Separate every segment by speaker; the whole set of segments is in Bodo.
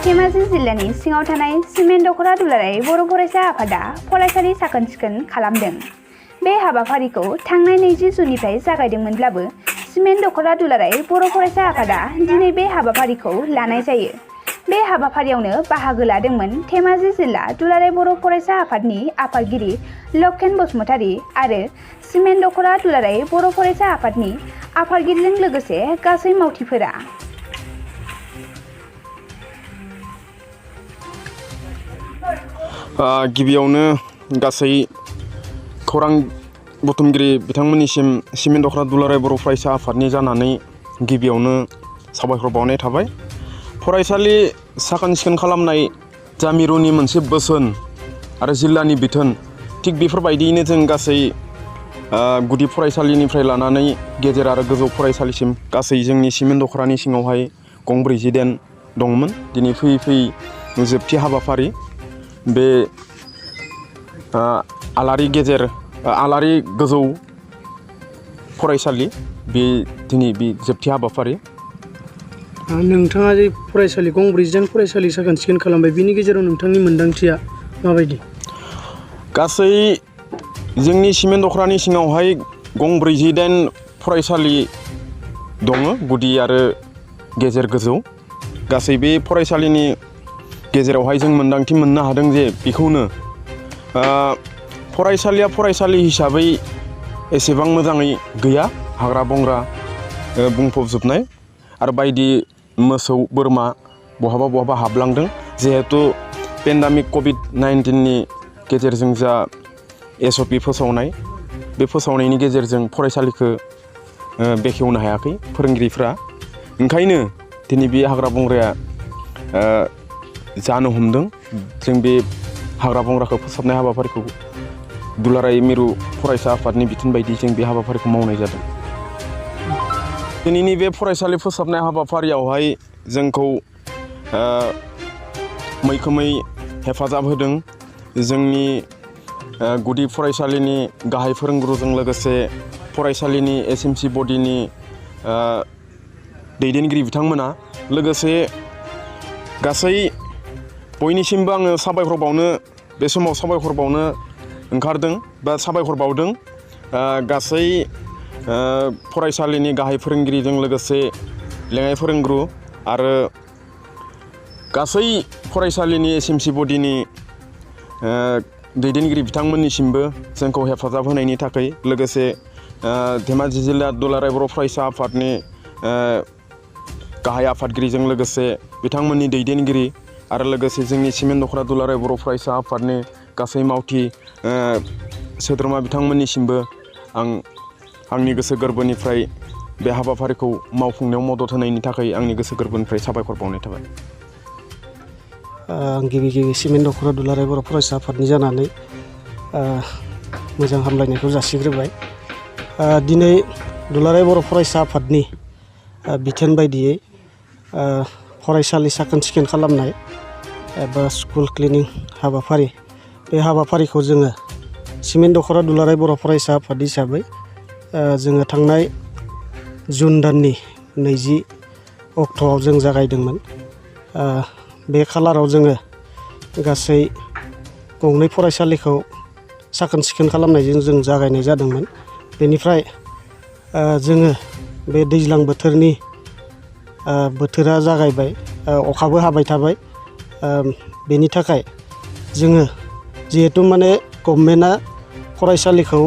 Speaker 1: धेमाजि जिल्लानि सिङाव थानाय सिमेन्ट दख'र दुलाराय बर' फरायसा आफादा फरायसालि साखोन-सिखोन खालामदों। बे हाबाफारिखौ थांनाय 20 जुननिफ्राय जागायदोंमोनब्लाबो सिमेन्ट दख'र दुलाराय बर' फरायसा आफादा दिनै बे हाबाफारिखौ लानाय जायो। बे हाबाफारियावनो बाहागो लादोंमोन धेमाजि जिल्ला दुलाराय बर' फरायसा आफादनि आफादगिरि लकेन बसुमतारी आरो सिमेन्ट दख'र दुलाराय बर' फरायसा आफादनि आफादगिरिजों लोगोसे गासै मावथिफोरा।
Speaker 2: गिबियावनो गासै खौरां बुथुमगिरि बिथांमोननिसिम सिमेन्ट दख'र दुलाराय बर' फरायसा आफादनि जानानै गिबियावनो साबायखर बावनाय थाबाय। फरायसालि साखोन-सिखोन खालामनाय जा मिरुनि मोनसे बोसोन आरो जिल्लानि बिथोन, थिग बेफोरबायदियैनो जों गासै गुदि फरायसालिनिफ्राय लानानै गेजेर आरो गोजौ फरायसालिसिम गासै जोंनि सिमेन्ट दख'रानि सिङावहाय गंब्रै जिदाइन दंमोन। दिनै फैयै फैयै जोबथि हाबाफारि बे आलारि गोजौ फरायसालि बे दिनै बे जोबथि हाबाफारि।
Speaker 3: नोंथाङा जे फरायसालि गंब्रै जिदाइन फरायसालि साखोन-सिखोन खालामबाय, बिनि गेजेराव नोंथांनि मोन्दांथिया माबायदि?
Speaker 2: गासै जोंनि सिमेन्ट दख'रानि सिङावहाय गंब्रै जिदाइन फरायसालि दङ, गुदि आरो गेजेर गोजौ। गासै बे फरायसालिनि गेजेरावहाय जों मोन्दांथि मोननो हादों जे बेखौनो फरायसालिया फरायसालि हिसाबै एसेबां मोजाङै गैया। हाग्रा बंग्रा बुंफबजोबनाय आरो बायदि मोसौ बोरमा बहाबा बहाबा हाबलांदों। जिहेथु पेन्डामिक COVID-19नि गेजेरजों जा SOP फोसावनाय, बे फोसावनायनि गेजेरजों फरायसालिखौ बेखेवनो हायाखै फोरोंगिरिफ्रा। ओंखायनो दिनै बे हाग्रा बंग्राया जानो हमदों। जों बे हाग्रा बंग्राखौ फोसाबनाय हाबाफारिखौ दुलाराय मिरु फरायसा आफादनि बिथोन बायदि जों बे हाबाफारिखौ मावनाय जादों। दिनैनि बे फरायसालि फोसाबनाय हाबाफारियावहाय जोंखौ मैखोमै हेफाजाब होदों जोंनि गुदि फरायसालिनि गाहाय फोरोंगुरुजों लोगोसे फरायसालिनि SMC बडिनि दैदेनगिरि बिथांमोना। लोगोसे गासै बयनिसिमबो आङो साबायखर बावनो बे समाव साबायखर बावनो ओंखारदों बा साबायखर बावदों गासै फरायसालिनि गाहाय फोरोंगिरिजों लोगोसे लेङाइ फोरोंगुरु आरो गासै फरायसालिनि SMC बडिनि दैदेनगिरि बिथांमोननिसिमबो जोंखौ हेफाजाब होनायनि थाखाय। लोगोसे धेमाजि जिल्ला दुलाराय बर' फरायसा आफादनि गाहाय आफादगिरिजों लोगोसे बिथांमोननि दैदेनगिरि आरो लोगोसे जोंनि सिमेन्ट दख'र दुलाराय बर' फरायसा आफादनि गासै मावथि सोद्रोमा बिथांमोननिसिमबो आंनि गोसो गोरबोनिफ्राय बे हाबाफारिखौ मावफुंनायाव मदद होनायनि थाखाय आंनि गोसो गोरबोनिफ्राय साबायखर बावनाय थाबाय।
Speaker 3: गिबि सिमेन्ट दख'र दुलाराय बर' फरायसा आफादनि जानानै मोजां हामलायनायखौ जासिग्रोबाय। दिनै दुलाराय बर' फरायसा आफादनि बिथोन बायदियै फरायसालि साखोन-सिखोन खालामनाय एबा स्कुल क्लिनिं हाबाफारि, बे हाबाफारिखौ जोङो सिमेन्ट दख'र दुलाराय बर' फरायसा आफाद हिसाबै जोङो थांनाय जुन दाननि 20 अक्ट'आव जों जागायदोंमोन। बे खालाराव जोङो गासै गंनै फरायसालिखौ साखोन-सिखोन खालामनायजों जों जागायनाय जादोंमोन। बेनिफ्राय जोङो बे दैज्लां बोथोरनि बोथोरा जागायबाय, अखाबो हाबाय थाबाय। बेनि थाखाय जोङो जिहेथु गभर्नमेन्टआ फरायसालिखौ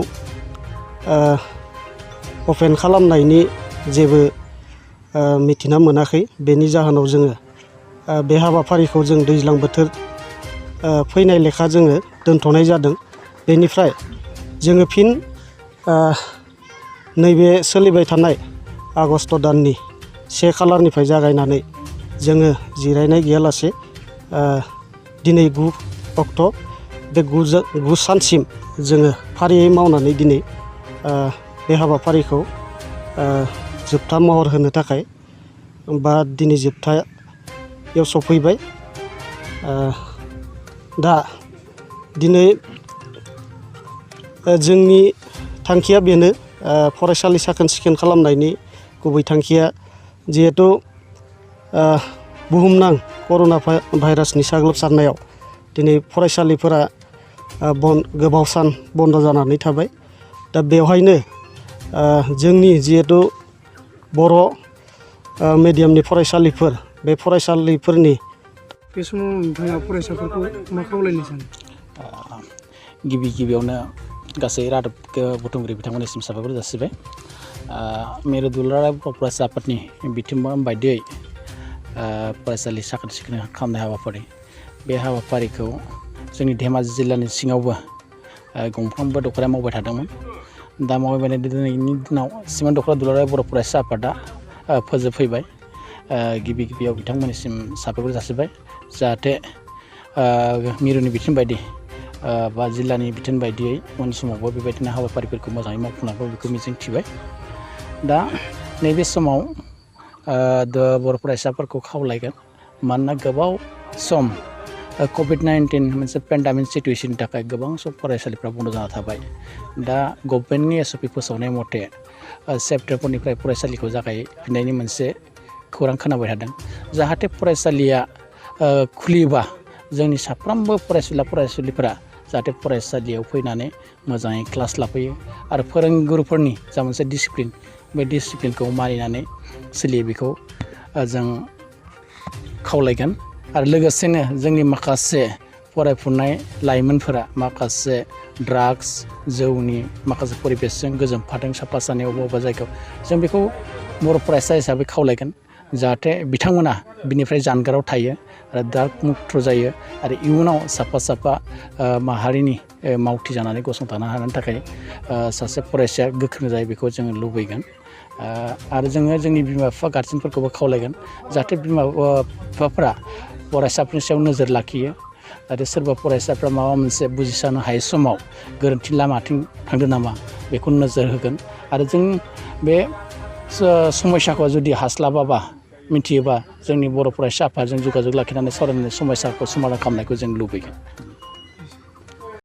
Speaker 3: अपेन खालामनायनि जेबो मिथिना मोनाखै, बेनि जाहोनाव जोङो बे हाबाफारिखौ जों दैज्लां बोथोर फैनाय लेखा जोङो दोनथ'नाय जादों। बेनिफ्राय जोङो फिन नैबे सोलिबाय थानाय आगस्ट दाननि 1 खालारनिफ्राय जागायनानै जोङो जिरायनाय गैयालासे दिनै 9 अक्ट', बे 9 सानसिम जोङो फारियै मावनानै दिनै बे हाबाफारिखौ जोबथा महर होनो थाखाय बा दिनै जोबथायाव सफैबाय। दा दिनै जोंनि थांखिया बेनो, फरायसालि साखोन-सिखोन खालामनायनि गुबै थांखिया जिहेथु बुहुमनां कर'ना भाइरासनि साग्लोबसारनायाव दिनै फरायसालिफोरा गोबाव सान बन्द जानानै थाबाय। दा बेवहायनो जोंनि जिहेतु बर' मिडियामनि फरायसालिफोर बे फरायसालिफोरनि
Speaker 4: बे समाव नोंथाङा फरायसाफोरखौ मा खावलायनो सानो?
Speaker 5: गिबियावनो गासै रादाब बुथुमगिरि बिथांमोननिसिम साबायखर जासिबाय। मिरु दुलाराय बर' फरायसा आफादनि बिथोन बायदियै फरायसालि साखोन सिखोन खालामनाय हाबाफारि, बे हाबाफारिखौ जोंनि धेमाजि जिल्लानि सिङावबो गंफ्रोमबो दख'राया मावबाय थादोंमोन। दा मावबाय दिनैनि दिनाव सिमेन्ट दख'रा दुलाराय बर' फरायसा आफादा फोजोबफैबाय। गिबियाव बिथांमोननिसिम साबायखर जासिबाय, जाहाथे मिरुनि बिथोन बायदि बा जिल्लानि बिथोन बायदियै उन समावबो बेबायदिनो हाबाफारिफोरखौ मोजाङै मावफुंनांगौ बेखौ मिजिंथिबाय। दा नैबे समाव बर' फरायसाफोरखौ खावलायगोन, मानोना गोबाव सम कभिड-19 मोनसे पेन्डामिक सिटुवेसननि थाखाय गोबां सम फरायसालिफ्रा बन्द जाना थाबाय। दा गभर्नमेन्टनि SOP फोसावनाय मथे सेप्तेम्बरनिफ्राय फरायसालिखौ जागायफिननायनि मोनसे खौरां खोनाबाय थादों। जाहाथे फरायसालिया खुलियोबा जोंनि साफ्रोमबो फरायसुलिफोरा जाहाथे फरायसालियाव फैनानै मोजाङै क्लास लाफैयो आरो फोरोंगुरुफोरनि जा मोनसे डिसिप्लिन, बे डिसिप्लिनखौ मानिनानै सोलियो बेखौ जों खावलायगोन। आरो लोगोसेनो जोंनि माखासे फरायफुनाय लाइमोनफोरा माखासे ड्राग्स जौनि माखासे परिबेसजों गोजोमफादों साफा सानै अबेबा जायगायाव, जों बेखौ बर' फरायसा हिसाबै खावलायगोन जाहाथे बिथांमोना बिनिफ्राय जानगाराव थायो आरो ड्राग मुक्त जायो आरो इयुनाव साफा माहारिनि मावथि जानानै गसंथानो हानायनि थाखाय सासे फरायसाया गोख्रों जायो बेखौ जोङो लुबैगोन। आरो जोङो जोंनि बिमा बिफा गारजेनफोरखौबो खावलायगोन जाहाथे बिमा बिफाफ्रा फरायसाफोरनि सायाव नोजोर लाखियो। आरो सोरबा फरायसाफ्रा माबा मोनसे बुजिस'नो हायै समाव गोरोन्थि लामाथिं थांदों नामा बेखौ नोजोर होगोन। आरो जों बे समयसाखौ जुदि हास्लाबाबा मिथियोबा जोंनि बर' फरायसा आफादजों जगाजग लाखिनानै सावरायनानै समयसाखौ समाधान खालामनायखौ जों लुबैगोन।